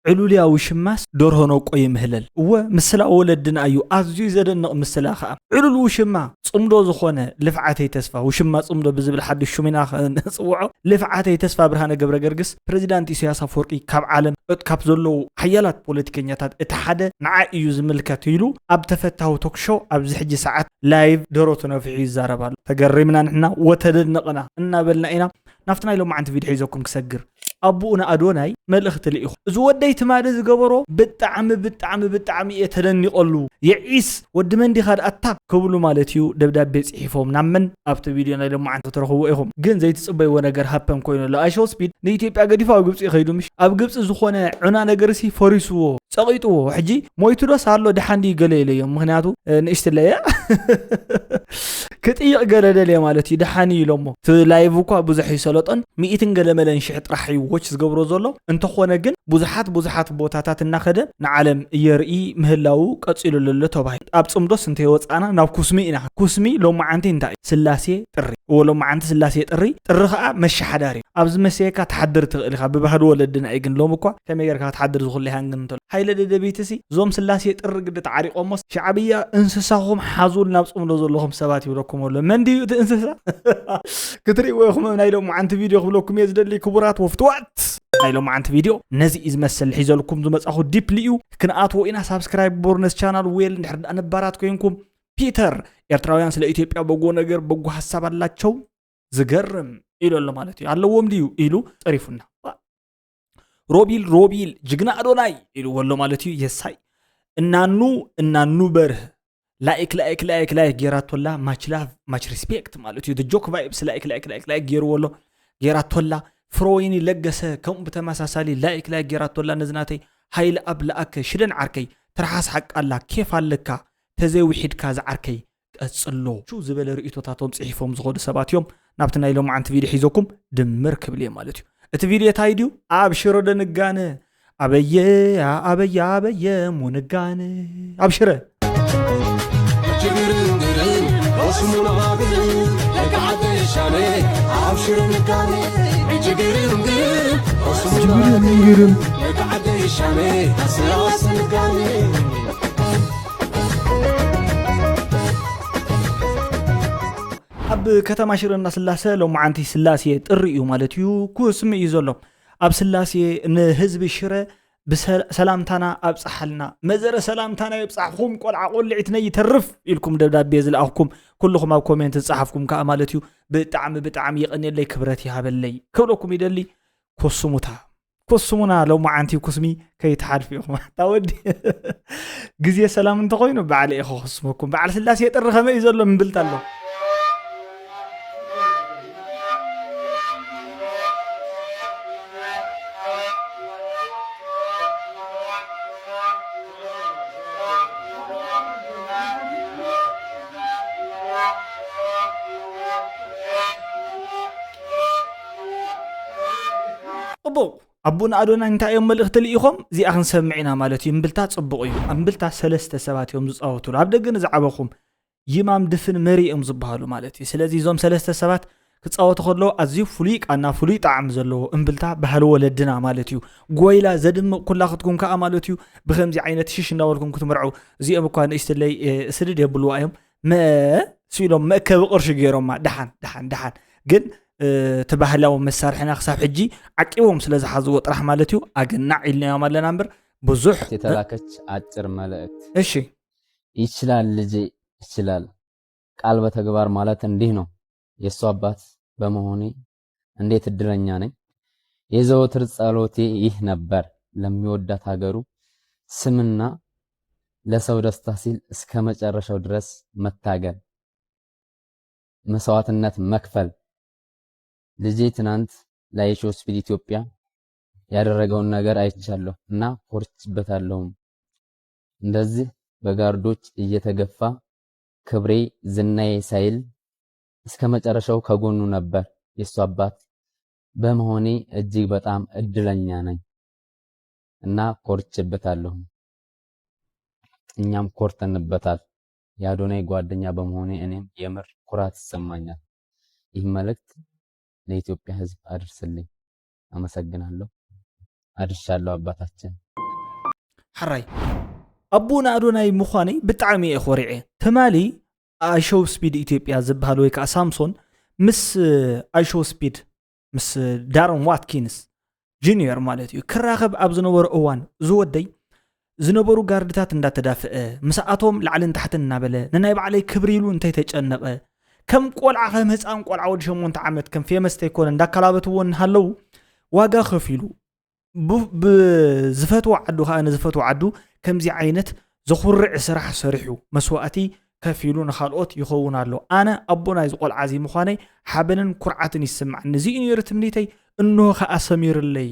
ዕሉልያ ውሽማስ ደርሆ ነቆ ይምህለል። እወ፣ ምስላ ወለድና እዩ። ኣዝዩ ዘደንቕ ምስላ ኸኣ። ዕሉል ውሽማ ጽምዶ ዝኾነ ልፍዓተይ ተስፋ፣ ውሽማ ጽምዶ ብዝብል ሓድሽ ሹም ኢና ኸ-፣ ንጽውዖ። ልፍዓተይ ተስፋ ብርሃነ ገብረ ገርግስ፣ ፕሬዚዳንት ኢሳያስ ኣፈወርቂ ካብ ዓለም እት-፣ ካብ ዘለዉ ሓያላት ፖለቲከኛታት እቲ ሓደ ንዓይ እዩ ዝምልከት ኢሉ ኣብ ተፈታዊ ቶክ ሾው ኣብዚ ሕጂ ሰዓት ላይቭ ደረቱ ነፊሑ ይዛረብ ኣሎ። ተገሪምና ንሕና ወተደነቕና እናበልና ኢና ናብቲ ናይ ሎማዓንቲ ቪድዮ ሒዘኩም ክሰግር። ኣቦኡ ንኣዶናይ መልእኽቲ ልኢኹ። "እዚ ወደይ ትማሊ ዝገበሮ ብጣዕሚ፣ ብጣዕሚ፣ ብጣዕሚ እየ ተደኒቐሉ። የዒስ ወዲ መን ዲኻ ደኣታ?" ክብሉ ማለት እዩ ደብዳቤ ጽሒፎም ናብ መን? ኣብቲ ቪድዮ ናይ ሎማዓንቲ ክትረኽብዎ ኢኹም። ግን ዘይትጽበይዎ ነገር ሃፐን ኮይኑ ኣሎ። ኣይ ሾው ስፒድ ንኢትዮጵያ ገዲፉ ኣብ ግብጺ ከይዱ ምሽ? ኣብ ግብጺ ዝኾነ ዑና ነገርሲ ፈሪስዎ፣ ጸቒጥዎ። ሕጂ ሞይቱ ዶስ ኣሎ ድሓን ድዩ ገለ ኢለዮም። ምኽንያቱ፣ እ፣ ንእሽትለያ ክጥይቕ ገለ ደልየ ማለት እዩ። ድሓን እዩ ኢሎሞ። እቲ ላይቭ እኳ ብዙሕ ይሰለጦን፣ ሚእትን ገለ መለን ሽሕ ጥራሕ እዩ ዎች ዝገብሮ ዘሎ። እንተኾነ ግን ብዙሓት፣ ብዙሓት ቦታታት እናኸደ ንዓለም የርኢ ምህላዉ ቀጺሉ ኣሎ ተባሂሉ። ኣብ ጽምዶስ እንተይወጻእና ናብ ኩስሚ ኢና። ኩስሚ ሎማዓንቲ እንታይ እዩ? ስላሴ ጥሪ። እዎ፣ ሎማዓንቲ ስላሴ ጥሪ፣ ጥሪ ኸኣ መሸሓዳሪ እዩ። ኣብዚ መሰየካ ትሓድር ትኽእል ኢኻ። ብባህሊ ወለድና እዩ። ግን ሎሚ እኳ ከመይ ጌርካ ክትሓድር ዝኽሉ ይሃንግን እንተሎ። ሃይለ ደደቢትሲ፣ እዞም ስላሴ ጥሪ ግዲ ተዓሪቖሞስ፣ ሻዕብያ እንስሳኹም ሓዙል ናብ ጽምዶ ዘለኹም ሰባት ይብለኩም ኣሎ። መን ድዩ እቲ እንስሳ? ክትርእይዎ ኢኹም ናይ ሎማዓንቲ ቪድዮ ክብለኩም እየ ዝደሊ ክቡራት ወፍትዋት። ናይ ሎማዓንቲ ቪድዮ ነዚ እዩ ዝመስል ሒዘልኩም ዝመጻኹ ዲፕሊ እዩ። ክንኣትዎ ኢና። ሳብስክራይብ ግበሩ ነዚ ቻናል ዌል እንድሕር ደኣ ነባራት ኮይንኩም። ፒተር፣ ኤርትራውያን ስለ ኢትዮጵያ በጎ ነገር በጎ ሐሳብ ኣላቸው። ዝገርም ኢሉ ኣሎ ማለት እዩ። ኣለዎም ድዩ ኢሉ ጸሪፉና። ሮቢል፣ ሮቢል፣ ጅግና ኣዶናይ ኢልዎ ኣሎ ማለት እዩ። የሳይ። እናኑ፣ እናኑ በርህ። ላይክ፣ ላይክ፣ ላይክ፣ ላይክ ጌራቶላ። ማች ላቭ፣ ማች ሪስፔክት ማለት እዩ። ጆክ ቫይብስ ላይክ፣ ላይክ፣ ላይክ፣ ላይክ ጌርዎ ኣሎ። ጌራቶላ። ፍሮወይኒ ለገሰ ከምኡ ብተመሳሳሊ ላይክ፣ ላይክ ጌራቶላ። ነዝናተይ ሃይለ ኣብ ለኣከ ሽደን ዓርከይ። ትርሓስ ሓቃላ። ኬፍ ኣለካ። ተዘይውሒድካ ዝዓርከይ። ቀጽሎ። ሹ ዝበለ ርእይቶታቶም ጽሒፎም ዝኸዱ ሰባት እዮም ናብቲ ናይ ሎማዓንቲ ቪድዮ ሒዘኩም ድምር ክብል እየ ማለት እዩ። እቲ ቪድዮ እንታይ ድዩ? ኣብ ሽረ ደንጋነ። ኣበየ፣ ኣበየ፣ ኣበየ፣ ሙንጋነ። ኣብ ሽረ። ጅግርም ግርም፣ ኦስሙና ግርም፣ ለካ ዓደ ሻነ፣ ኣብ ሽረ ንጋነ። ጅግርም ግርም፣ ኦስሙና ግርም፣ ለካ ዓደ ሻነ፣ ኣስላስ ንጋነ። ኣብ ከተማ ሽረ እንዳስላሰ ሎማዓንቲ ስላሴ ጥሪ እዩ ማለት እዩ። ኩስሚ እዩ ዘሎ። ኣብ ስላሴ ንህዝቢ ሽረ ብሰ-፣ ሰላምታና ኣብጽሓልና። መዘረ ሰላምታና የብጻሕኹም ቆልዓ ቆልዒት ነይተርፍ ኢልኩም ደብዳቤ ዝለኣኽኩም ኩልኹም ኣብ ኮሜንት ዝጸሓፍኩም ከኣ ማለት እዩ። ብጣዕሚ፣ ብጣዕሚ የቐንየለይ፣ ክብረት ይሃበለይ ክብለኩም ይደሊ። ኮስሙታ። ኮስሙና ሎማዓንቲ ኩስሚ ከይትሓልፉ ኢኹም። ኣታ ወዲ። ግዜ ሰላም እንተኾይኑ በዓል እየ ክኹስመኩም። በዓል ስላሴ ጥሪ ከመይ እዩ ዘሎ እምብልታ ኣሎ። ጽቡቕ። ኣቦና ኣዶናይ እንታይ እዮም መልእኽቲ ልኢኾም? እዚኣ ክንሰምዕ ኢና ማለት እዩ። እምብልታ ጽቡቕ እዩ። እምብልታ ሰለስተ ሰባት እዮም ዝጻወቱሉ። ኣብ ደገ ንዝዓበኹም ይማም ድፍን መሪ እዮም ዝበሃሉ ማለት እዩ። ስለዚ እዞም ሰለስተ ሰባት ክጻወቱ ከለዉ ኣዝዩ ፍሉይ ቃና፣ ፍሉይ ጣዕሚ ዘለዎ እምብልታ ባህሊ ወለድና ማለት እዩ። ጎይላ ዘድምቕ ኩላኽትኩም ከኣ ማለት እዩ ብኸምዚ ዓይነት ሽሽ እንዳበልኩም ክትምርዑ። እዚኦም እኳ ንእሽትለይ፣ እ፣ ስድድ የብልዋ እዮም። መ-፣ ሲ ኢሎም መእከቢ ቅርሺ ገይሮማ። ደሓን፣ ደሓን፣ ደሓን። ግን፣ እ፣ እቲ ባህላዊ መሳርሒና ክሳብ ሕጂ ዓቂቦም ስለ ዝሓዝዎ ጥራሕ ማለት እዩ ኣገናዕ ኢልናዮም ኣለና እምበር ብዙሕ። የተላከች አጭር መልእክት። እሺ። ይችላል ልጄ፣ ይችላል። ቃል በተግባር ማለት እንዲህ ነው። የእሱ አባት በመሆኔ እንዴት እድለኛ ነኝ። የዘወትር ጸሎቴ ይህ ነበር፣ ለሚወዳት ሀገሩ ስምና ለሰው ደስታ ሲል እስከ መጨረሻው ድረስ መታገል፣ መስዋዕትነት መክፈል። ልጄ ትናንት ለአይ ሾው ስፒድ ኢትዮጵያ ያደረገውን ነገር አይቻለሁ እና ኮርችበታለሁም። እንደዚህ በጋርዶች እየተገፋ ክብሬ ዝናዬ ሳይል እስከ መጨረሻው ከጎኑ ነበር። የእሱ አባት በመሆኔ እጅግ በጣም እድለኛ ነኝ እና ኮርቼበታለሁ። እኛም ኮርተንበታል። የአዶናይ ጓደኛ በመሆኔ እኔም የምር ኩራት ይሰማኛል። ይህ መልእክት ለኢትዮጵያ ሕዝብ አድርስልኝ። አመሰግናለሁ። አድርሻለሁ አባታችን። ሓራይ ኣቦ ንኣዶናይ ምዃነይ ብጣዕሚ እየ ኮሪዐ። ትማሊ ኣይሾው ስፒድ ኢትዮጵያ ዝበሃል ወይ ከዓ ሳምሶን ምስ ኣይሾው ስፒድ ምስ ዳሮን ዋትኪንስ ጁኒየር ማለት እዩ ክራኸብ ኣብ ዝነበረ እዋን ዝወደይ ዝነበሩ ጋርድታት እንዳተዳፍአ ምስኣቶም ላዕልን ታሕትን እናበለ ንናይ ባዕለይ ክብሪ ኢሉ እንተይተጨነቐ ከም ቆልዓ ከም ህፃን ቆልዓ ወዲ ሸሞንተ ዓመት ከም ፌመስ ተይኮነ እንዳከላበትዎ እናሃለዉ ዋጋ ከፊሉ ብዝፈትዎ ዓዱ ከዓ ንዝፈትዎ ዓዱ ከምዚ ዓይነት ዘኹርዕ ስራሕ ሰሪሑ መስዋእቲ ከፊሉ ንኻልኦት ይኸውን ኣሎ። ኣነ ኣቦ ናይዚ ቆልዓ እዚ ምዃነይ ሓበንን ኩርዓትን ይስምዓኒ። እዚ እዩ ነይሩ ትምኒተይ፣ እንሆ ከዓ ሰሚርለይ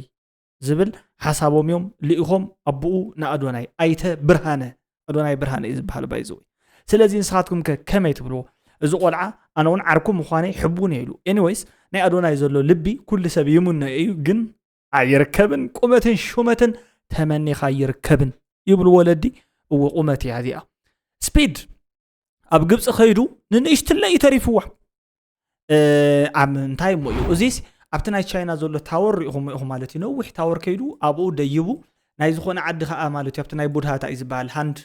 ዝብል ሓሳቦም እዮም ልኢኾም ኣቦኡ ንኣዶናይ ኣይተ ብርሃነ ኣዶናይ ብርሃነ እዩ ዝበሃል ባይዘወይ። ስለዚ ንስኻትኩም ከ ከመይ ትብልዎ? እዚ ቆልዓ ኣነ እውን ዓርኩ ምዃነይ ሕቡን እየ ኢሉ። ኤኒወይስ ናይ ኣዶናይ ዘሎ ልቢ ኩሉ ሰብ ይምኖ እዩ፣ ግን ኣይርከብን። ቁመትን ሹመትን ተመኒኻ ኣይርከብን ይብሉ ወለዲ። እወ ቁመት እያ እዚኣ። ስፒድ ኣብ ግብፂ ከይዱ ንንእሽትለይ ተሪፍዋ። ኣብ እንታይ እሞ እዩ እዚስ? ኣብቲ ናይ ቻይና ዘሎ ታወር ሪኢኹም ኢኹም ማለት እዩ። ነዊሕ ታወር ከይዱ ኣብኡ ደይቡ ናይ ዝኾነ ዓዲ ከዓ ማለት እዩ ኣብቲ ናይ ቡድሃታ እዩ ዝበሃል ሃንድ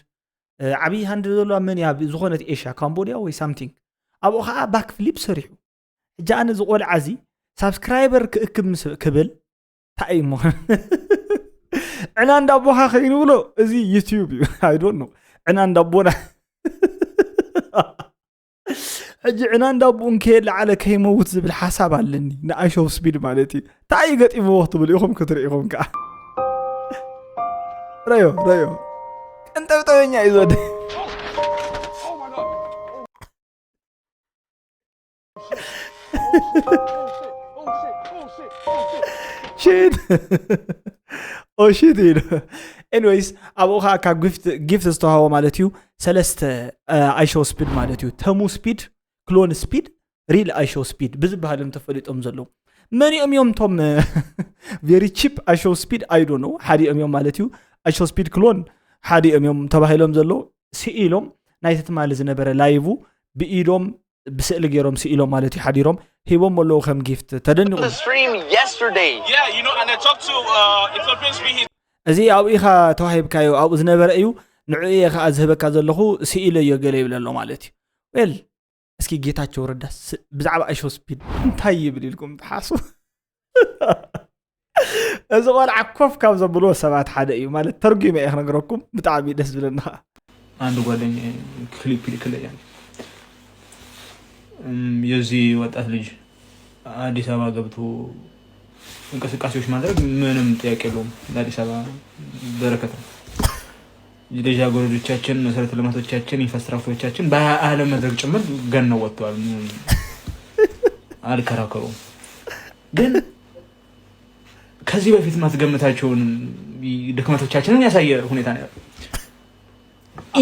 ዓብዪ ሃንድ ዘሎ መን እያ ዝኾነት ኤሽያ ካምቦዲያ ወይ ሳምቲንግ ኣብኡ ከዓ ባክ ፍሊፕ ሰሪሑ። ሕጂ ኣነ ዝቆልዓ እዚ ሳብስክራይበር ክእክብ ምስ ክብል እንታይ እሞ ዕና እንዳቦኻ ከይኑ ብሎ እዚ ዩቲዩብ እዩ። I don't know ዕና እንዳቦና ሕጂ ዕና እንዳቦኡ እንከየለዓለ ከይመውት ዝብል ሓሳብ ኣለኒ። ንኣይሾው ስፒድ ማለት እዩ። እንታይ እዩ ገጢምዎ ክትብሉ ኢኹም ክትርኢ ኢኹም ከዓ ረዮ ረዮ ቀንጠብጠበኛ እዩ ዝወደ ሽት ኦሽት ኢሉ ኤኒዌይስ ኣብኡ ከዓ ካብ ጊፍት ዝተዋሃቦ ማለት እዩ ሰለስተ ኣይሾው ስፒድ ማለት እዩ ተሙ ስፒድ ክሎን ስፒድ ሪል ኣይሾው ስፒድ ብዝበሃል እዮም ተፈሊጦም ዘለዉ መኒኦም እዮም ቶም ቬሪ ቺፕ ኣይሾው ስፒድ ኣይዶ ነው ሓዲኦም እዮም ማለት እዩ ኣይሾው ስፒድ ክሎን ሓዲኦም እዮም ተባሂሎም ዘለዉ ስኢሎም ናይቲ ትማሊ ዝነበረ ላይቭ ብኢዶም ብስእሊ ገይሮም ስኢሎም ማለት እዩ ሓዲሮም ሂቦም ኣለዉ ከም ጊፍት ተደኒቑ the stream yesterday. Yeah, you know, and I talked to uh, Ethiopian speaking. እዚ ኣብኡ ኢኻ ተዋሂብካዮ ኣብኡ ዝነበረ እዩ ንዕኡ እየ ከዓ ዝህበካ ዘለኹ ስኢለዮ ገለ ይብል ኣሎ ማለት እዩ ዌል እስኪ ጌታቸው ረዳ ብዛዕባ ኣይሾ ስፒድ እንታይ ይብል ኢልኩም ትሓሱ እዚ ቆልዓ ኮፍ ካብ ዘብልዎ ሰባት ሓደ እዩ ማለት ተርጉመ እየ ክነግረኩም ብጣዕሚ ደስ ዝብለኒ ከዓ አንድ ጓደኛ ክሊፕ ይልክልኛል። የዚህ ወጣት ልጅ አዲስ አበባ ገብቶ እንቅስቃሴዎች ማድረግ ምንም ጥያቄ የለውም። ለአዲስ አበባ በረከት ነው። ልጃገረዶቻችን፣ መሰረተ ልማቶቻችን፣ ኢንፍራስትራክቸሮቻችን በዓለም መድረክ ጭምር ገነው ወጥተዋል። አልከራከሩም። ግን ከዚህ በፊት ማትገምታቸውን ድክመቶቻችንን ያሳየ ሁኔታ ነው ያለው።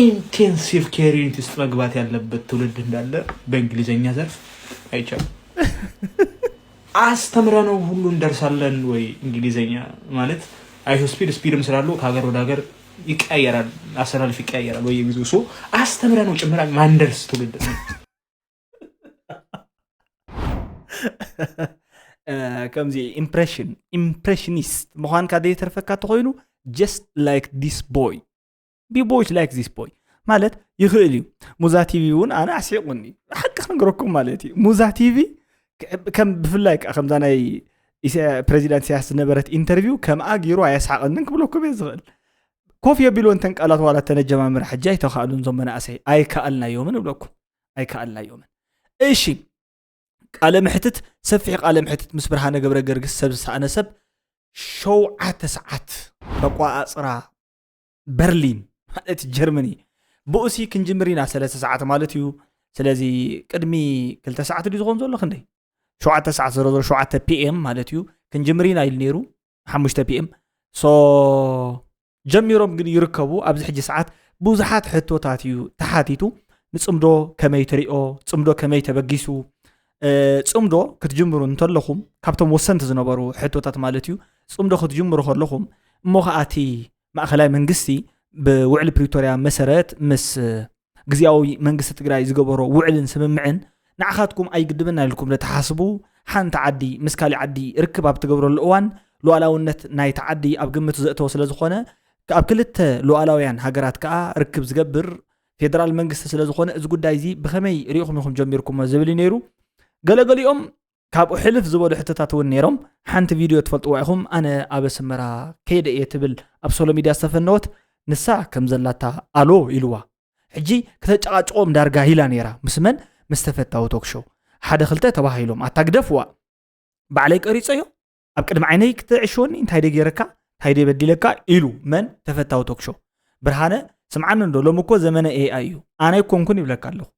ኢንቴንሲቭ ኬር ዩኒት ውስጥ መግባት ያለበት ትውልድ እንዳለ በእንግሊዝኛ ዘርፍ አይቻልም። አስተምረነው ሁሉ እንደርሳለን ወይ? እንግሊዝኛ ማለት አይሾ ስፒድ ስፒድም ስላለው ከሀገር ወደ ሀገር ይቀያየራል፣ አሰላለፍ ይቀያየራል በየጊዜው። ሶ አስተምረነው ጭምር ማንደርስ ትውልድ ነው። ከምዚ ኢምፕሬሽን ኢምፕሬሽኒስት ምዃንካ ዘይተርፈካ ተኮይኑ just like this boy be boys like this boy ማለት ይኽእል እዩ ሙዛ ቲቪ እውን ኣነ ኣስሒቁኒ ሓቂ ክነግረኩም ማለት እዩ ሙዛ ቲቪ ከም ብፍላይ ከዓ ከምዛ ናይ ፕሬዚዳንት ኢሳያስ ዝነበረት ኢንተርቪው ከምኣ ገይሩ ኣየስሓቀንን ክብለኩም እየ ዝኽእል ኮፍ የቢሉ እንተን ቃላት ዋላ ተነጀማምር ሕጂ ኣይተኻእሉን ዞም መናእሰይ ኣይከኣልናዮምን እብለኩም ኣይከኣልናዮምን እሺ ቃለ ምሕትት ሰፊሕ ቃለ ምሕትት ምስ ብርሃነ ገብረ ገርግስ ሰብ ዝሰኣነ ሰብ ሸውዓተ ሰዓት በቋፅራ በርሊን ማለት ጀርመኒ ብኡሲ ክንጅምር ኢና ሰለስተ ሰዓት ማለት እዩ ስለዚ ቅድሚ ክልተ ሰዓት ድዩ ዝኾን ዘሎ ክንደይ ሸውዓተ ሰዓት ዘረዘሩ ሸውዓተ ፒኤም ማለት እዩ ክንጅምር ኢና ኢሉ ነይሩ ሓሙሽተ ፒኤም ሶ ጀሚሮም ግን ይርከቡ ኣብዚ ሕጂ ሰዓት ብዙሓት ሕቶታት እዩ ተሓቲቱ ንፅምዶ ከመይ ትሪኦ ፅምዶ ከመይ ተበጊሱ ፅምዶ ክትጅምሩ እንተለኹም ካብቶም ወሰንቲ ዝነበሩ ሕቶታት ማለት እዩ ፅምዶ ክትጅምሩ ከለኹም እሞ ከዓ እቲ ማእኸላይ መንግስቲ ብውዕሊ ፕሪቶርያ መሰረት ምስ ግዝያዊ መንግስቲ ትግራይ ዝገበሮ ውዕልን ስምምዕን ንዓኻትኩም ኣይግድብና ኢልኩም ለተሓስቡ ሓንቲ ዓዲ ምስ ካሊእ ዓዲ ርክብ ኣብ ትገብረሉ እዋን ሉዓላውነት ናይቲ ዓዲ ኣብ ግምት ዘእተወ ስለ ዝኾነ ኣብ ክልተ ሉዓላውያን ሃገራት ከኣ ርክብ ዝገብር ፌደራል መንግስቲ ስለ ዝኾነ፣ እዚ ጉዳይ እዚ ብኸመይ ርኢኹም ኢኹም ጀሚርኩሞ ዝብል እዩ ነይሩ። ገለገሊኦም ካብኡ ሕልፍ ዝበሉ ሕቶታት እውን ነይሮም። ሓንቲ ቪድዮ ትፈልጥዋ ኢኹም፣ ኣነ ኣብ ኣስመራ ከይደ እየ ትብል ኣብ ሶሎ ሚድያ ዝተፈነወት፣ ንሳ ከም ዘላታ ኣሎ ኢልዋ። ሕጂ ክተጨቃጭቆም ዳርጋ ሂላ ነይራ። ምስ መን? ምስ ተፈታዊ ቶክሾ። ሓደ ክልተ ተባሂሎም፣ ኣታ ግደፍዋ፣ ባዕለይ ቀሪጸዮ፣ ኣብ ቅድሚ ዓይነይ ክትዕሽወኒ፣ እንታይ ደይ ገይረካ፣ እንታይ ደይ በዲለካ ኢሉ መን? ተፈታዊ ቶክሾ። ብርሃነ፣ ስምዓኒ እንዶ፣ ሎሚ እኮ ዘመነ ኤኣይ እዩ፣ ኣነ ኣይኮንኩን ይብለካ ኣለኹ።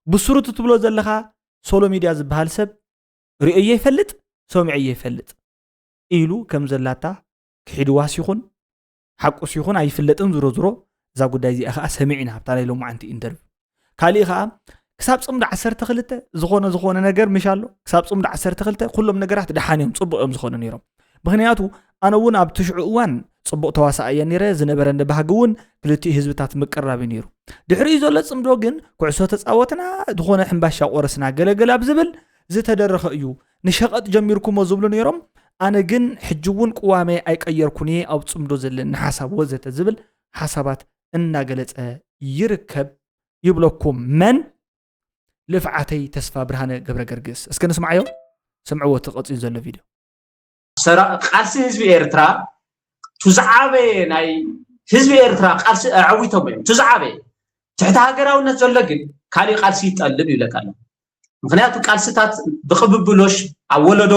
ብስሩቲ ትብሎ ዘለኻ ሶሎ ሚድያ ዝበሃል ሰብ ርእዮ ይፈልጥ፣ ሰሚዐዮ ይፈልጥ ኢሉ ከም ዘላታ ክሒድዋስ ይኹን ሓቁስ ይኹን ኣይፍለጥን። ዝሮ ዝሮ እዛ ጉዳይ እዚኣ ከዓ ሰሚዕና ኣብታ ናይ ሎማዓንቲ ኢንተርቪው። ካሊእ ከዓ ክሳብ ፅምዶ ዓሰርተ ክልተ ዝኾነ ዝኾነ ነገር ምሽ ኣሎ። ክሳብ ፅምዶ ዓሰርተ ክልተ ኩሎም ነገራት ደሓን እዮም፣ ፅቡቅ እዮም ዝኾኑ ነይሮም። ምክንያቱ ኣነ እውን ኣብ ትሽዑ እዋን ፅቡቅ ተዋሳእ እየ ነይረ። ዝነበረ ባህጊ እውን ክልቲኡ ህዝብታት ምቅራብ እዩ ነይሩ። ድሕሪኡ ዘሎ ፅምዶ ግን ኩዕሶ ተፃወትና፣ ዝኾነ ሕምባሻ ቆረስና፣ ገለገል ኣብ ዝብል ዝተደረኸ እዩ። ንሸቐጥ ጀሚርኩሞ ዝብሉ ነይሮም። ኣነ ግን ሕጂ እውን ቅዋመይ ኣይቀየርኩን እየ፣ ኣብ ፅምዶ ዘለኒ ሓሳብ ወዘተ ዝብል ሓሳባት እናገለፀ ይርከብ። ይብለኩም መን? ልፍዓተይ ተስፋ ብርሃነ ገብረ ገርግስ። እስከ ንስማዓዮ፣ ስምዕዎ እቲ ቀፂሉ ዘሎ ቪድዮ። ሰራ ቃልሲ ህዝቢ ኤርትራ እቲ ዝዓበየ ናይ ህዝቢ ኤርትራ ቃልሲ ኣዕዊቶም እዮም። እቲ ዝዓበየ ትሕቲ ሃገራውነት ዘሎ ግን ካሊእ ቃልሲ ይጠልብ ይብለካ ኣሎ። ምክንያቱ ቃልስታት ብቅብብሎሽ ኣብ ወለዶ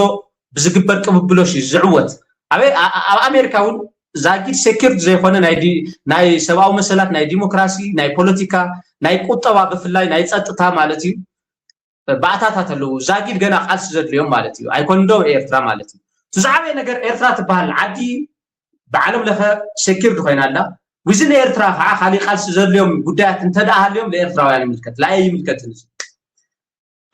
ብዝግበር ቅብብሎሽ እዩ ዝዕወት። ኣበይ ኣ- ኣ- ኣብ ኣሜሪካ እውን ዛጊድ ሴኪርድ ዘይኮነ ናይ ዲ- ናይ ሰብኣዊ መሰላት ናይ ዲሞክራሲ ናይ ፖለቲካ ናይ ቁጠባ ብፍላይ ናይ ፀጥታ ማለት እዩ ባእታታት ኣለዉ ዛጊድ ገና ቃልሲ ዘድልዮም ማለት እዩ ኣይኮን ዶ ኤርትራ ማለት እዩ እቲ ዝዓበየ ነገር ኤርትራ ትበሃል ዓዲ ብዓለም ለኸ ሴኪርድ ኮይና ኣላ ዊዝን ኤርትራ ከዓ ካሊእ ቃልሲ ዘድልዮም ጉዳያት እንተደኣ ሃልዮም ንኤርትራውያን ይምልከት ላየ ይምልከትን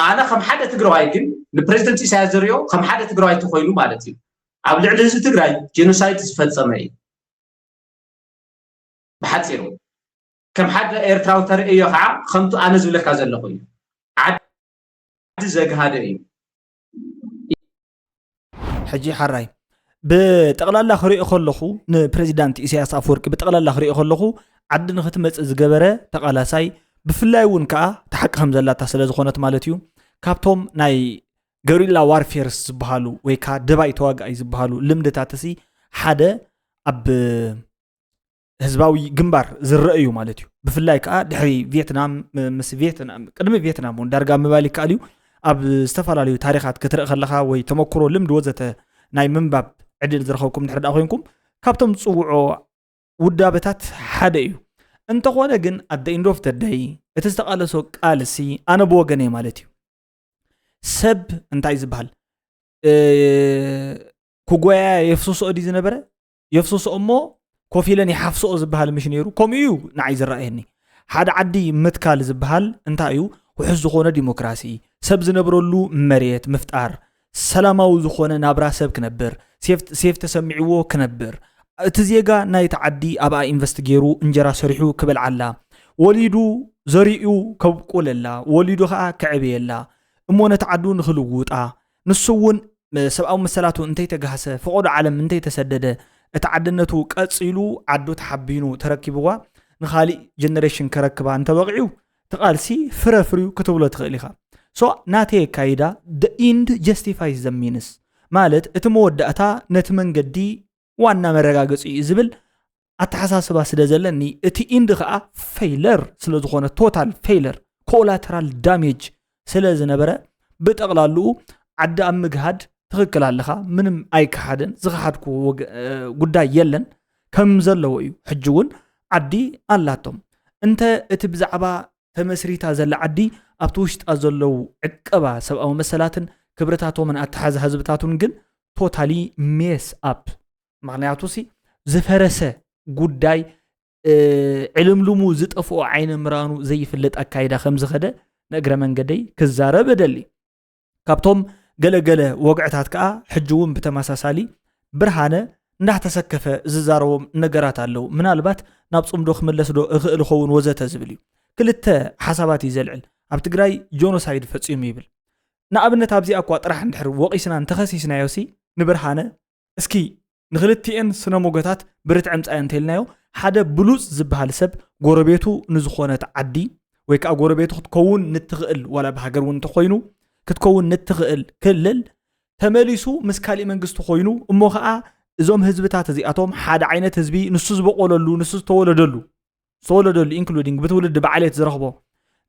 ኣነ ከም ሓደ ትግራዋይ ግን ንፕሬዚደንት ኢሳያስ ዘሪኦ ከም ሓደ ትግራዋይ ተኮይኑ ማለት እዩ ኣብ ልዕሊ ህዝቢ ትግራይ ጄኖሳይድ ዝፈፀመ እዩ ብሓፂሩ ከም ሓደ ኤርትራዊ ተርእዮ ከዓ ከምቱ ኣነ ዝብለካ ዘለኹ እዩ ዓዲ ዘግሃደ እዩ ሕጂ ሓራይ ብጠቕላላ ክሪኦ ከለኹ ንፕሬዚዳንት ኢሳያስ ኣፈወርቂ ብጠቕላላ ክሪኦ ከለኹ ዓዲ ንክትመፅእ ዝገበረ ተቓላሳይ ብፍላይ እውን ከዓ ተሓቂ ከም ዘላታ ስለ ዝኾነት ማለት እዩ ካብቶም ናይ ገሪላ ዋርፌርስ ዝበሃሉ ወይ ከዓ ደባይ ተዋጋኣይ ዝበሃሉ ልምድታት ሲ ሓደ ኣብ ህዝባዊ ግንባር ዝረአ እዩ ማለት እዩ ብፍላይ ከዓ ድሕሪ ቪየትናም ምስ ቪየትናም ቅድሚ ቪየትናም እውን ዳርጋ ምባል ይከኣል እዩ ኣብ ዝተፈላለዩ ታሪኻት ክትርኢ ከለካ ወይ ተመክሮ ልምዲ ወዘተ ናይ ምንባብ ዕድል ዝረኸብኩም ድሕሪ ዳ ኮይንኩም ካብቶም ዝፅውዖ ውዳበታት ሓደ እዩ እንተኾነ ግን ኣደ ኢንዶፍ ተደይ እቲ ዝተቃለሶ ቃልሲ ኣነ ብወገነ ማለት እዩ ሰብ እንታይ ዝበሃል ክጎያ የፍስሶ ድዩ ዝነበረ የፍስሶ እሞ ኮፍ ኢለን ይሓፍስኦ ዝበሃል ምሽ ነይሩ ከምኡ እዩ ንዓይ ዝረኣየኒ ሓደ ዓዲ ምትካል ዝበሃል እንታይ እዩ ውሑስ ዝኾነ ዲሞክራሲ ሰብ ዝነብረሉ መሬት ምፍጣር ሰላማዊ ዝኾነ ናብራ ሰብ ክነብር ሴፍ ተሰሚዕዎ ክነብር እቲ ዜጋ ናይቲ ዓዲ ኣብኣ ኢንቨስት ገይሩ እንጀራ ሰሪሑ ክበልዓላ ወሊዱ ዘሪኡ ከብቁለላ ወሊዱ ከዓ ክዕብየላ እሞ ነቲ ዓዱ ንክልውጣ ንሱ እውን ሰብኣዊ መሰላቱ እንተይተጋህሰ ፈቐዶ ዓለም እንተይተሰደደ እቲ ዓድነቱ ቀፂሉ ዓዱ ተሓቢኑ ተረኪብዋ ንካሊእ ጀነሬሽን ከረክባ እንተበቂዑ እቲ ቃልሲ ፍረ ፍርዩ ክትብሎ ትኽእል ኢኻ ሶ ናተይ ኣካይዳ the end justifies the means ማለት እቲ መወዳእታ ነቲ መንገዲ ዋና መረጋገፂ እዩ ዝብል ኣተሓሳስባ ስለ ዘለኒ እቲ ኢንድ ከዓ ፌይለር ስለ ዝኾነ ቶታል ፌይለር ኮላተራል ዳሜጅ ስለ ዝነበረ ብጠቕላልኡ ዓዲ ኣብ ምግሃድ ትኽክል ኣለኻ ምንም ኣይከሓደን ዝኸሓድኩ ጉዳይ የለን ከም ዘለዎ እዩ ሕጂ እውን ዓዲ ኣላቶም እንተ እቲ ብዛዕባ ተመስሪታ ዘላ ዓዲ ኣብቲ ውሽጣ ዘለዉ ዕቀባ ሰብኣዊ መሰላትን ክብርታቶምን ኣተሓዛ ህዝብታቱን ግን ቶታሊ ሜስ ኣፕ ምክንያቱ ሲ ዝፈረሰ ጉዳይ ዕልምልሙ ዝጠፍኦ ዓይነ ምራኑ ዘይፍለጥ ኣካይዳ ከም ዝኸደ ንእግረ መንገደይ ክዛረብ እደሊ ካብቶም ገለገለ ወግዕታት ከኣ ሕጂ እውን ብተመሳሳሊ ብርሃነ እንዳተሰከፈ ዝዛረቦም ነገራት ኣለዉ ምናልባት ናብ ጽምዶ ክምለስ ዶ እኽእል ኸውን ወዘተ ዝብል እዩ ክልተ ሓሳባት እዩ ዘልዕል ኣብ ትግራይ ጆኖሳይድ ፈጺሙ ይብል ንኣብነት ኣብዚኣ እኳ ጥራሕ እንድሕር ወቒስና እንተኸሲስናዮሲ ንብርሃነ እስኪ ንክልቲኤን ስነ ሞገታት ብርትዐ ምጻእዮ እንተልናዮ፣ ሓደ ብሉጽ ዝበሃል ሰብ ጎረቤቱ ንዝኾነት ዓዲ ወይ ከዓ ጎረቤቱ ክትከውን ንትኽእል፣ ዋላ ብሃገር እውን እንተኾይኑ ክትከውን ንትኽእል ክልል ተመሊሱ ምስ ካሊእ መንግስቲ ኮይኑ፣ እሞ ከዓ እዞም ህዝብታት እዚኣቶም ሓደ ዓይነት ህዝቢ፣ ንሱ ዝበቆለሉ፣ ንሱ ዝተወለደሉ ዝተወለደሉ ኢንክሉዲንግ ብትውልዲ ብዓሌት ዝረኽቦ፣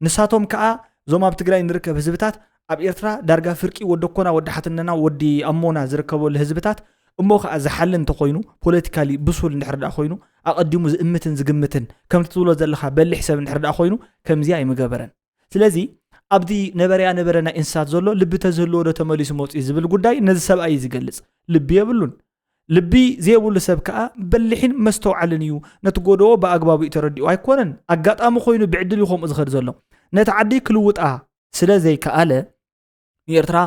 ንሳቶም ከዓ እዞም ኣብ ትግራይ ንርከብ ህዝብታት ኣብ ኤርትራ ዳርጋ ፍርቂ ወዲ ኮና ወዲ ሓትነና ወዲ ኣሞና ዝርከበሉ ህዝብታት፣ እሞ ከዓ ዝሓሊ እንተኮይኑ፣ ፖለቲካሊ ብሱል እንድሕር ደኣ ኮይኑ፣ ኣቐዲሙ ዝእምትን ዝግምትን፣ ከምቲ ትብሎ ዘለካ በሊሕ ሰብ እንድሕር ደኣ ኮይኑ፣ ከምዚ ኣይምገበረን። ስለዚ ኣብዚ ነበረያ ነበረ ናይ እንስሳት ዘሎ ልቢ ተዝህልዎ ዶ ተመሊሱ መውፅኢ ዝብል ጉዳይ ነዚ ሰብኣይ እዩ ዝገልፅ። ልቢ የብሉን። ልቢ ዘይብሉ ሰብ ከዓ በሊሕን መስተውዓልን እዩ። ነቲ ጎደቦ ብኣግባቡ እዩ ተረዲኡ ኣይኮነን። ኣጋጣሚ ኮይኑ ብዕድል እዩ ከምኡ ዝኸድ ዘሎ። ነቲ ዓዲ ክልውጣ ስለ ዘይከኣለ፣ ንኤርትራ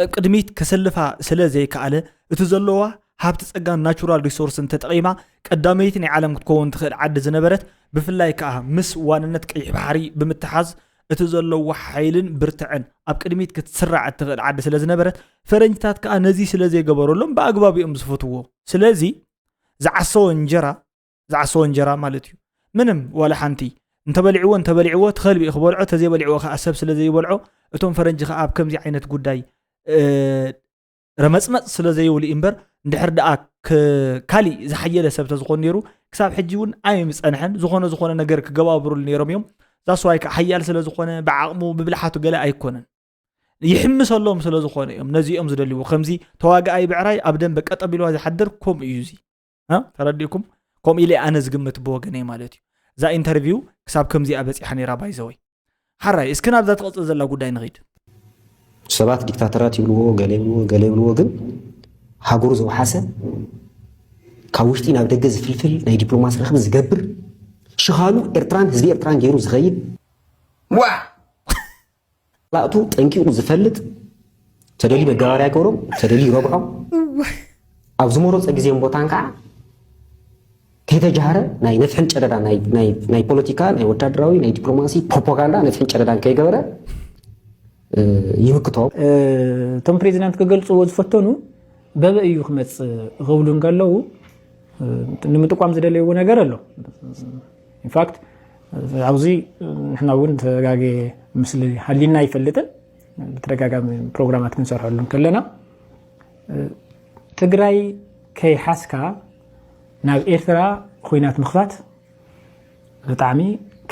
ኣብ ቅድሚት ከሰልፋ ስለ ዘይከኣለ፣ እቲ ዘለዋ ሃብቲ ጸጋን ናቹራል ሪሶርስን ተጠቒማ ቀዳመይቲ ናይ ዓለም ክትከውን ትኽእል ዓዲ ዝነበረት፣ ብፍላይ ከኣ ምስ ዋንነት ቀይሕ ባሕሪ ብምትሓዝ እቲ ዘለዎ ሓይልን ብርትዐን ኣብ ቅድሚት ክትስራዕ እትኽእል ዓዲ ስለ ዝነበረት፣ ፈረንጅታት ከኣ ነዚ ስለ ዘይገበረሎም ብኣግባቡ እዮም ዝፈትዎ። ስለዚ ዝዓሰወ እንጀራ ዝዓሰወ እንጀራ ማለት እዩ። ምንም ዋላ ሓንቲ እንተበሊዕዎ እንተበሊዕዎ ትኸልቢ ክበልዖ፣ ተዘይበሊዕዎ ከዓ ሰብ ስለ ዘይበልዖ፣ እቶም ፈረንጂ ከዓ ኣብ ከምዚ ዓይነት ጉዳይ ረመፅመፅ ስለ ዘይብሉ እምበር፣ እንድሕር ደኣ ካሊእ ዝሓየለ ሰብ ተዝኾን ነይሩ ክሳብ ሕጂ እውን ኣይምፀንሐን። ዝኾነ ዝኾነ ነገር ክገባብሩሉ ነይሮም እዮም። ዛስዋይ ከዓ ሓያል ስለ ዝኾነ ብዓቕሙ ብብልሓቱ ገለ ኣይኮነን። ይሕምሰሎም ስለ ዝኾነ እዮም ነዚኦም ዝደልዎ። ከምዚ ተዋጋኣይ ብዕራይ ኣብ ደንበ ቀጠቢልዋ ዝሓድር ከምኡ እዩ እዚ። ተረዲእኩም? ከምኡ ኢለ ኣነ ዝግምት ብወገነይ ማለት እዩ። እዛ ኢንተርቪው ክሳብ ከምዚኣ በፂሓ ነይራ ባይዘወይ። ሓራይ እስኪ ናብዛ ትቐፅል ዘላ ጉዳይ ንኺድ። ሰባት ዲክታተራት ይብልዎ፣ ገለ ይብልዎ፣ ገለ ይብልዎ፣ ግን ሃገሩ ዘውሓሰ ካብ ውሽጢ ናብ ደገ ዝፍልፍል ናይ ዲፕሎማሲ ርክብ ዝገብር ሽኻሉ ኤርትራን ህዝቢ ኤርትራን ገይሩ ዝኸይድ ዋ ላእቱ ጠንቂቑ ዝፈልጥ ተደልዩ መጋበርያ ይገብሮም፣ ተደልዩ ይረብሖም። ኣብ ዝመረጾ ግዜን ቦታን ከዓ ከይተጃህረ ናይ ነፍሕን ጨደዳ ናይ ፖለቲካ፣ ናይ ወታደራዊ፣ ናይ ዲፕሎማሲ፣ ፕሮፓጋንዳ ነፍሕን ጨደዳን ከይገበረ ይምክቶም። እቶም ፕሬዚዳንት ክገልፅዎ ዝፈተኑ በበይ እዩ ክመፅእ ክብሉ እንከለዉ ንምጥቋም ዝደለይዎ ነገር ኣሎ። ኢንፋክት ኣብዚ ንሕና እውን ተጋጌ ምስሊ ሃሊና ኣይፈልጥን። ብተደጋጋሚ ፕሮግራማት ክንሰርሐሉ እንከለና ትግራይ ከይሓዝካ ናብ ኤርትራ ኹናት ምኽፋት ብጣዕሚ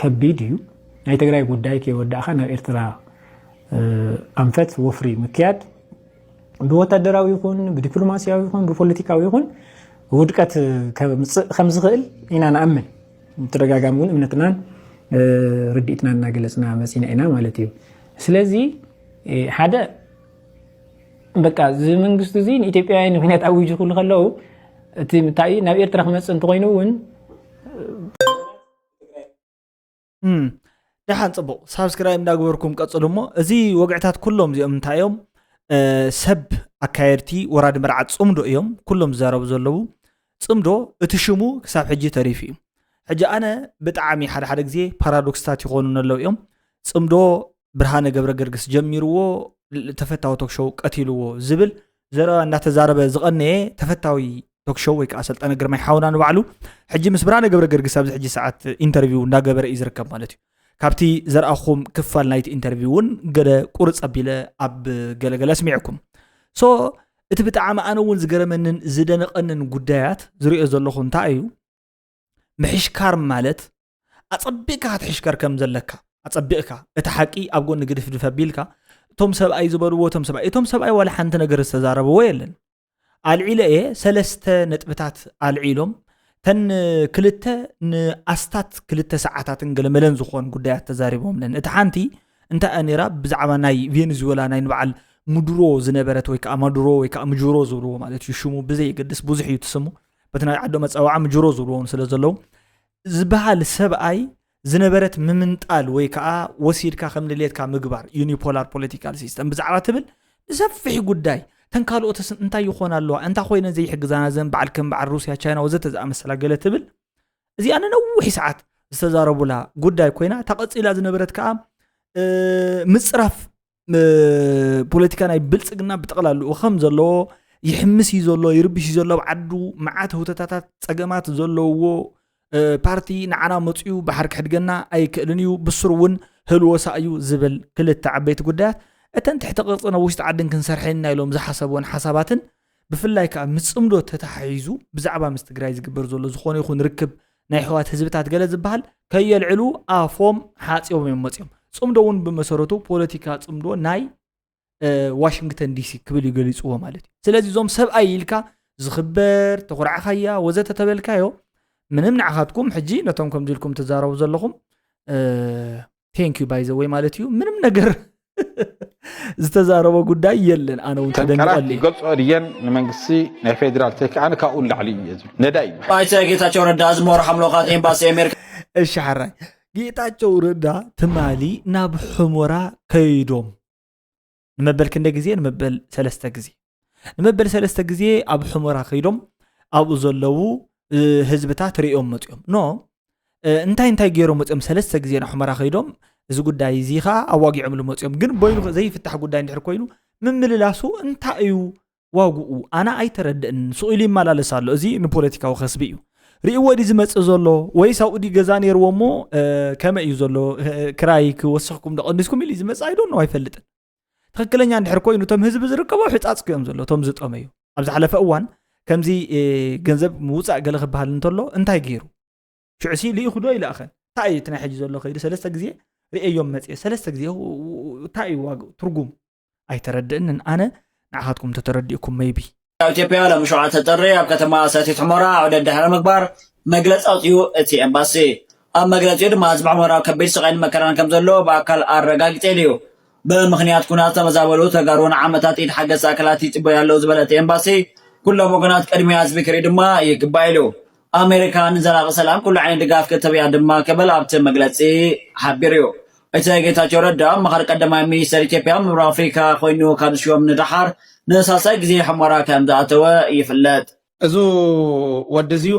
ከቢድ እዩ። ናይ ትግራይ ጉዳይ ከይወዳእኻ ናብ ኤርትራ ኣንፈት ወፍሪ ምክያድ ብወታደራዊ ይኹን ብዲፕሎማሲያዊ ይኹን ብፖለቲካዊ ይኹን ውድቀት ከምፅእ ከምዝኽእል ኢና ንኣምን። ብተደጋጋሚ እውን እምነትናን ርድኢትናን እናገለፅና መፂና ኢና ማለት እዩ። ስለዚ ሓደ በቃ እዚ መንግስቲ እዚ ንኢትዮጵያውያን ንኩናት ኣዊጁ ክብሉ ከለዉ እቲ እንታይ እዩ ናብ ኤርትራ ክመፅእ እንተኮይኑ እውን ደሓን ፅቡቕ ሳብስክራይብ እንዳግበርኩም ቀፅሉ። እሞ እዚ ወግዕታት ኩሎም እዚኦም እንታይ እዮም? ሰብ ኣካየድቲ ወራዲ መርዓ ፅምዶ እዮም ኩሎም ዝዛረቡ ዘለዉ። ፅምዶ እቲ ሽሙ ክሳብ ሕጂ ተሪፉ እዩ። ሕጂ ኣነ ብጣዕሚ ሓደ ሓደ ግዜ ፓራዶክስታት ይኾኑ ኣለዉ እዮም። ፅምዶ ብርሃነ ገብረ ገርግስ ጀሚርዎ ተፈታዊ ቶክሾው ቀቲልዎ ዝብል ዘረባ እንዳተዛረበ ዝቐነየ ተፈታዊ ቶክሾው ወይ ከዓ ሰልጠነ ግርማይ ሓውና ንባዕሉ ሕጂ ምስ ብርሃነ ገብረ ገርግስ ኣብዚ ሕጂ ሰዓት ኢንተርቪው እንዳገበረ እዩ ዝርከብ ማለት እዩ። ካብቲ ዘርኣኹም ክፋል ናይቲ ኢንተርቪው እውን ገለ ቁርፅ ኣቢለ ኣብ ገለገለ ኣስሚዕኩም። ሶ እቲ ብጣዕሚ ኣነ እውን ዝገረመንን ዝደነቐንን ጉዳያት ዝሪኦ ዘለኹ እንታይ እዩ? ምሕሽካር ማለት ኣጸቢቕካ ክትሕሽከር ከም ዘለካ ኣጸቢቕካ እቲ ሓቂ ኣብ ጎኒ ግድፍድፍ ኣቢልካ እቶም ሰብኣይ ዝበልዎ እቶም ሰብኣይ እቶም ሰብኣይ ዋላ ሓንቲ ነገር ዝተዛረብዎ የለን። ኣልዒለ እየ ሰለስተ ነጥብታት ኣልዒሎም ተን ክልተ ንኣስታት ክልተ ሰዓታትን ገለመለን ዝኾን ጉዳያት ተዛሪቦምለን። እቲ ሓንቲ እንታይ እያ ነይራ ብዛዕባ ናይ ቬንዙዌላ ናይ ንበዓል ምድሮ ዝነበረት ወይ ከዓ ማዱሮ ወይ ከዓ ምጁሮ ዝብልዎ ማለት እዩ ሽሙ ብዘየገድስ ብዙሕ እዩ ትስሙ በቲ ናይ ዓዶ መፀዋዓ ምጅሮ ዝብልዎም ስለ ዘለዉ ዝበሃል ሰብኣይ ዝነበረት ምምንጣል ወይ ከዓ ወሲድካ ከም ድሌትካ ምግባር ዩኒፖላር ፖለቲካል ሲስተም ብዛዕባ ትብል ብሰፊሕ ጉዳይ ተን ካልኦትስ እንታይ ይኾና ኣለዋ እንታ ኮይነን ዘይሕግዛና ዘን በዓል ከም በዓል ሩስያ ቻይና ወዘተ ዝኣመሰላ ገለ ትብል እዚኣ ንነዊሕ ሰዓት ዝተዛረቡላ ጉዳይ ኮይና እታ ቀፂላ ዝነበረት ከዓ ምፅራፍ ፖለቲካ ናይ ብልፅግና ብጠቕላልኡ ከም ዘለዎ ይሕምስ እዩ ዘሎ፣ ይርብሽ እዩ ዘሎ፣ ኣብ ዓዱ መዓት ህውተታታት፣ ጸገማት ዘለውዎ ፓርቲ ንዓና መፅኡ ባሕር ክሕድገና ኣይክእልን እዩ፣ ብስሩ እውን ህልወሳ እዩ ዝብል ክልተ ዓበይቲ ጉዳያት፣ እተን ትሕተ ቅርፅን ኣብ ውሽጢ ዓድን ክንሰርሐን ኢና ኢሎም ዝሓሰብዎን ሓሳባትን፣ ብፍላይ ከዓ ምስ ፅምዶ ተተሓሒዙ ብዛዕባ ምስ ትግራይ ዝግበር ዘሎ ዝኾነ ይኹን ርክብ ናይ ኣሕዋት ህዝብታት ገለ ዝበሃል ከየልዕሉ ኣፎም ሓፂቦም እዮም መፅዮም። ፅምዶ እውን ብመሰረቱ ፖለቲካ ፅምዶ ናይ ዋሽንግተን ዲሲ ክብል እዩ ገሊፅዎ ማለት እዩ። ስለዚ እዞም ሰብኣይ ኢልካ ዝኽበር ተኹራዕኻያ ወዘተ ተበልካዮ ምንም ንዓኻትኩም ሕጂ ነቶም ከምዚ ኢልኩም ትዛረቡ ዘለኹም thank you by the way ማለት እዩ። ምንም ነገር ዝተዛረቦ ጉዳይ የለን። ኣነ እውን ተደንቀል እየ። ይገልጾ ድየን ንመንግስቲ ናይ ፌዴራል ተኪ ኣነ ካብኡ ንላዕሊ እዩ ዝብል ነዳይ እዩ። ኣይተ ጌታቸው ረዳ ዝመርሖም ልኡኻት ኤምባሲ ኣሜሪካ እሺ ሓራይ ጌታቸው ረዳ ትማሊ ናብ ሑመራ ከይዶም ንመበል ክንደ ግዜ? ንመበል ሰለስተ ግዜ። ንመበል ሰለስተ ግዜ ኣብ ሑመራ ከይዶም ኣብኡ ዘለዉ ህዝብታት ርእዮም መፅኦም ኖ እንታይ እንታይ ገይሮም መፅኦም ሰለስተ ግዜ ናብ ሑመራ ከይዶም እዚ ጉዳይ እዚ ከዓ ኣዋጊዖምሉ መፅኦም ግን በይኑ ዘይፍታሕ ጉዳይ እንድሕር ኮይኑ ምምልላሱ እንታይ እዩ ዋግኡ ኣነ ኣይተረድእን ስቕ ኢሉ ይመላለስ ኣሎ እዚ ንፖለቲካዊ ከስቢ እዩ ርእዎ ዲ ዝመፅእ ዘሎ ወይስ ኣብኡ ዲ ገዛ ነይርዎ እሞ ከመይ እዩ ዘሎ ክራይ ክወስኽኩም ዶ ቀኒስኩም ኢሉ ዝመፅእ ኣይዶ ነው ኣይፈልጥን ትኽክለኛ እንድሕር ኮይኑ እቶም ህዝቢ ዝርከቦ ሕፃፅ ክዮም ዘሎ እቶም ዝጠመዩ ኣብ ዝሓለፈ እዋን ከምዚ ገንዘብ ምውፃእ ገለ ክበሃል እንተሎ እንታይ ገይሩ ሽዑሲ ልኢኹ ዶ ይልኣኸን እንታይ እዩ እቲ ናይ ሕጂ ዘሎ ከይዱ ሰለስተ ግዜ ርእዮም መፅየ ሰለስተ ግዜ እንታይ እዩ ዋግኡ ትርጉም ኣይተረድእንን ኣነ ንዓኻትኩም ተተረዲእኩም መይቢ ኣብ ኢትዮጵያ ሎም ሸውዓተ ጥሪ ኣብ ከተማ ሰቲት ሑመራ ዑደት ድሕሪ ምግባር መግለፂ ኣውፅኡ እቲ ኤምባሲ ኣብ መግለፂኡ ድማ ህዝቢ ሑመራ ከቢድ ስቓይን መከራን ከም ዘሎ ብኣካል ኣረጋጊፀ ኢሉ እዩ ብምኽንያት ኩናት ዝተመዛበሉ ተጋሩ ንዓመታት ኢድ ሓገዝ ኣካላት ይፅበዩ ኣለዉ ዝበለ እቲ ኤምባሲ ኩሎም ወገናት ቅድሚያ ህዝቢ ክርኢ ድማ ይግባእ ኢሉ ኣሜሪካ ንዘላቂ ሰላም ኩሉ ዓይነት ድጋፍ ክትህብ እያ ድማ ክብል ኣብቲ መግለፂ ሓቢሩ እዩ እቲ ጌታቸው ረዳ ኣማኻሪ ቀዳማይ ሚኒስተር ኢትዮጵያ ምብራቕ ኣፍሪካ ኮይኑ ካብ ዝሽወም ንደሓር ንሳልሳይ ግዜ ሑመራ ከም ዝኣተወ ይፍለጥ እዚ ወዲ እዚዩ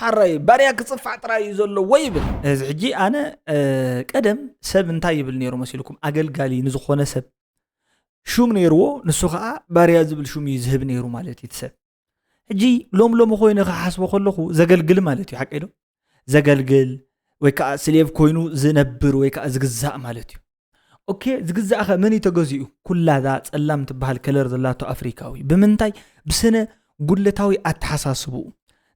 ሓራይ ባርያ ክፅፋዕ ጥራይ እዩ ዘለዎ ይብል እዚ ሕጂ ኣነ ቀደም ሰብ እንታይ ይብል ነይሩ መሲልኩም ኣገልጋሊ ንዝኾነ ሰብ ሹም ነይርዎ ንሱ ከዓ ባርያ ዝብል ሹም እዩ ዝህብ ነይሩ ማለት እዩ ሰብ ሕጂ ሎም ሎም ኮይነ ክሓስቦ ከለኹ ዘገልግል ማለት እዩ ሓቀይ ዶ ዘገልግል ወይ ከዓ ስሌቭ ኮይኑ ዝነብር ወይ ከዓ ዝግዛእ ማለት እዩ ኦኬ ዝግዛእኸ መን እዩ ተገዚኡ ኩላ እዛ ፀላም ትበሃል ከለር ዘላቶ ኣፍሪካዊ ብምንታይ ብስነ ጉለታዊ ኣተሓሳስብኡ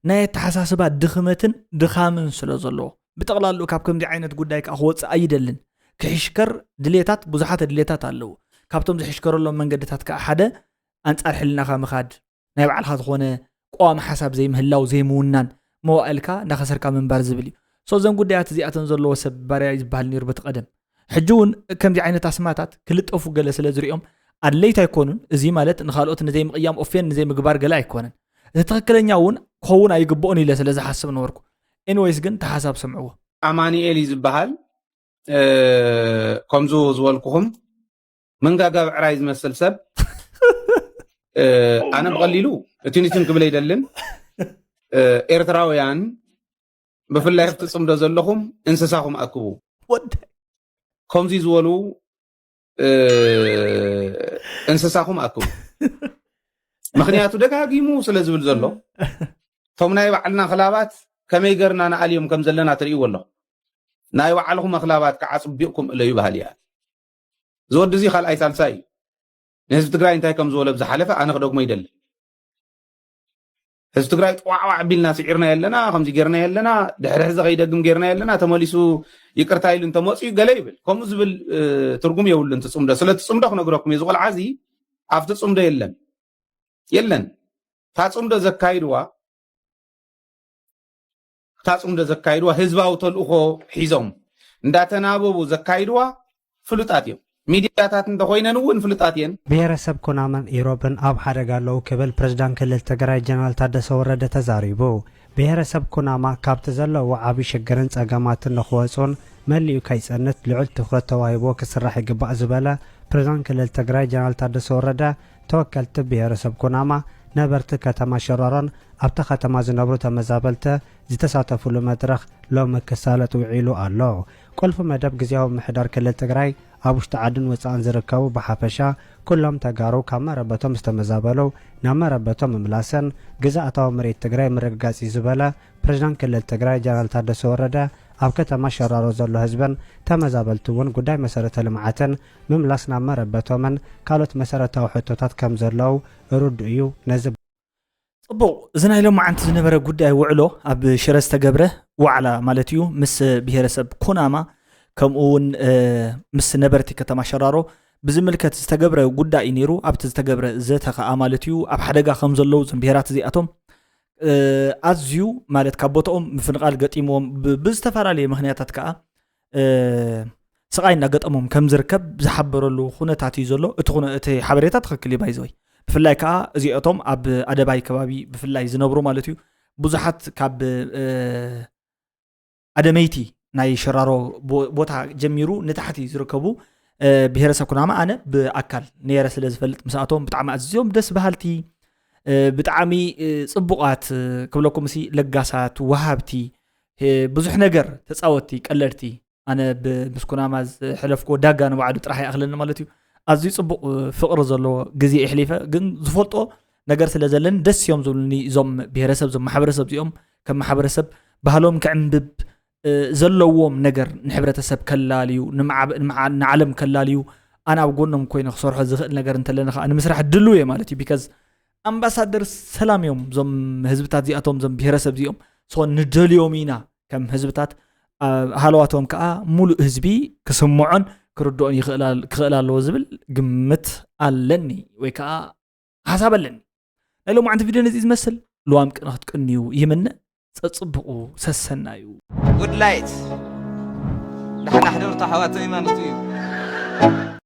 ናይ ኣተሓሳስባ ድኽመትን ድኻምን ስለ ዘለዎ ብጠቕላሉ ካብ ከምዚ ዓይነት ጉዳይ ከዓ ክወፅእ ኣይደልን ክሕሽከር ድሌታት ብዙሓት ድሌታት ኣለዉ ካብቶም ዝሕሽከረሎም መንገድታት ከዓ ሓደ ኣንፃር ሕልናኻ ምኻድ ናይ ባዕልኻ ዝኾነ ቀዋሚ ሓሳብ ዘይምህላው ዘይምውናን መዋእልካ እንዳኸሰርካ ምንባር ዝብል እዩ so እዘን ጉዳያት እዚኣተን ዘለዎ ሰብ ባርያ እዩ ዝበሃል ነይሩ በቲ ቀደም ሕጂ እውን ከምዚ ዓይነት ኣስማታት ክልጠፉ ገለ ስለ ዝሪኦም ኣድለይቲ ኣይኮኑን እዚ ማለት ንካልኦት ንዘይምቕያም ኦፌን ንዘይምግባር ገለ ኣይኮነን እቲ ትኽክለኛ እውን ክኸውን ኣይግብኦን ኢለ ስለ ዝሓስብ ነበርኩ ኤንወይስ ግን ተሓሳብ ሰምዕዎ ኣማኒኤል እዩ ዝበሃል ከምዙ ዝበልኩኹም መንጋጋ ብዕራይ ዝመስል ሰብ ኣነ ብቐሊሉ እትኒትን ክብል ኣይደልን ኤርትራውያን ብፍላይ ኣብቲ ፅምዶ ዘለኹም እንስሳኹም ኣክቡ ከምዚ ዝበሉ እንስሳኹም ኣክቡ ምክንያቱ ደጋጊሙ ስለ ዝብል ዘሎ እቶም ናይ ባዕልና ክላባት ከመይ ገርና ንኣልዮም ከም ዘለና ትርእይዎ ኣለኹም ናይ ባዕልኹም ኣኽላባት ከዓ ፅቢቕኩም እለዩ በሃል እያ ዝወዲ እዚ ካልኣይ ሳልሳይ እዩ ንህዝቢ ትግራይ እንታይ ከም ዝበሎ ብዝሓለፈ ኣነ ክደግሞ ይደሊ ህዝቢ ትግራይ ጥዋዕዋዕ ቢልና ስዒርና የለና ከምዚ ጌርና የለና ድሕሪ ሕዚ ከይደግም ጌርና የለና ተመሊሱ ይቅርታ ኢሉ እንተመፅኡ ገለ ይብል ከምኡ ዝብል ትርጉም የብሉን ትፅምዶ ስለ ትፅምዶ ክነግረኩም እዩ ዝቆልዓ እዚ ኣብቲ ፅምዶ የለን የለን እታ ፅምዶ ዘካይድዋ እታ ፅምዶ ዘካይድዋ ህዝባዊ ተልእኾ ሒዞም እንዳተናበቡ ዘካይድዋ ፍሉጣት እዮም። ሚድያታት እንተኾይነን እውን ፍሉጣት እየን። ብሄረሰብ ኩናማን ኢሮብን ኣብ ሓደጋ ኣለዉ ክብል ፕሬዝዳንት ክልል ትግራይ ጀነራል ታደሰ ወረደ ተዛሪቡ። ብሄረሰብ ኩናማ ካብቲ ዘለውዎ ዓብዪ ሽግርን ፀገማትን ንኽወፁን መሊኡ ከይፀንት ልዑል ትኹረት ተዋሂብዎ ክስራሕ ይግባእ ዝበለ ፕሬዝዳንት ክልል ትግራይ ጀነራል ታደሰ ወረደ ተወከልቲ ብሄረሰብ ኩናማ ነበርቲ ከተማ ሽራሮን ኣብታ ከተማ ዝነብሩ ተመዛበልቲ ዝተሳተፉሉ መድረኽ ሎሚ ክሳለጥ ውዒሉ ኣሎ። ቁልፊ መደብ ግዝያዊ ምምሕዳር ክልል ትግራይ ኣብ ውሽጢ ዓድን ወፃእን ዝርከቡ ብሓፈሻ ኩሎም ተጋሩ ካብ መረበቶም ዝተመዛበሉ ናብ መረበቶም ምምላስን ግዝኣታዊ መሬት ትግራይ ምርግጋፅ እዩ ዝበለ ፕሬዝዳንት ክልል ትግራይ ጀነራል ታደሰ ወረደ፣ ኣብ ከተማ ሸራሮ ዘሎ ህዝብን ተመዛበልቲ እውን ጉዳይ መሰረተ ልምዓትን ምምላስ ናብ መረበቶምን ካልኦት መሰረታዊ ሕቶታት ከም ዘለዉ ርዱእ እዩ። ነዚ ፅቡቕ፣ እዚ ናይ ሎማዓንቲ ዝነበረ ጉዳይ ውዕሎ ኣብ ሽረ ዝተገብረ ዋዕላ ማለት እዩ፣ ምስ ብሄረሰብ ኩናማ ከምኡ እውን ምስ ነበርቲ ከተማ ሸራሮ ብዝምልከት ዝተገብረ ጉዳይ እዩ ነይሩ። ኣብቲ ዝተገብረ ዘተ ከዓ ማለት እዩ ኣብ ሓደጋ ከም ዘለዉ እዞም ብሄራት እዚኣቶም ኣዝዩ ማለት ካብ ቦታኦም ምፍንቓል ገጢምዎም ብዝተፈላለየ ምኽንያታት ከዓ ስቓይ እናገጠሞም ከም ዝርከብ ዝሓበረሉ ኩነታት እዩ ዘሎ። እቲ ኩነ እቲ ሓበሬታ ትኽክል እዩ ባይዘወይ። ብፍላይ ከዓ እዚኦቶም ኣብ ኣደባይ ከባቢ ብፍላይ ዝነብሩ ማለት እዩ ብዙሓት ካብ ኣደመይቲ ናይ ሸራሮ ቦታ ጀሚሩ ንታሕቲ ዝርከቡ ብሄረሰብ ኩናማ ኣነ ብኣካል ነይረ ስለ ዝፈልጥ ምስኣቶም ብጣዕሚ ኣዝዮም ደስ በሃልቲ ብጣዕሚ ፅቡቓት ክብለኩም ሲ ለጋሳት ወሃብቲ ብዙሕ ነገር ተፃወትቲ ቀለድቲ ኣነ ምስ ኩናማ ዝሕለፍኩዎ ዳጋ ንባዕሉ ጥራሕ ይኣኽለኒ ማለት እዩ። ኣዝዩ ፅቡቕ ፍቕሪ ዘለዎ ግዜ የሕሊፈ ግን ዝፈልጦ ነገር ስለ ዘለኒ ደስ እዮም ዝብሉኒ እዞም ብሄረሰብ እዞም ማሕበረሰብ እዚኦም ከም ማሕበረሰብ ባህሎም ክዕንብብ ዘለዎም ነገር ንሕብረተሰብ ከላልዩ ንዓለም ከላልዩ ኣነ ኣብ ጎኖም ኮይነ ክሰርሖ ዝኽእል ነገር እንተለኒ ከዓ ንምስራሕ ድሉ እየ ማለት እዩ because ኣምባሳደር ሰላም እዮም እዞም ህዝብታት እዚኣቶም እዞም ብሄረሰብ እዚኦም so ንደልዮም ኢና ከም ህዝብታት ሃለዋቶም ከዓ ሙሉእ ህዝቢ ክስምዖን ክርድኦን ክኽእል ኣለዎ ዝብል ግምት ኣለኒ ወይ ከዓ ሓሳብ ኣለኒ ናይ ሎማዓንቲ ቪድዮ ነዚ ዝመስል ልዋም ቅነ ክትቅንዩ ይምነ ፀፅብቑ ሰሰናዩ ጉድላይት ዳሕና ሕደርቶ ሓዋት ሃይማኖት እዩ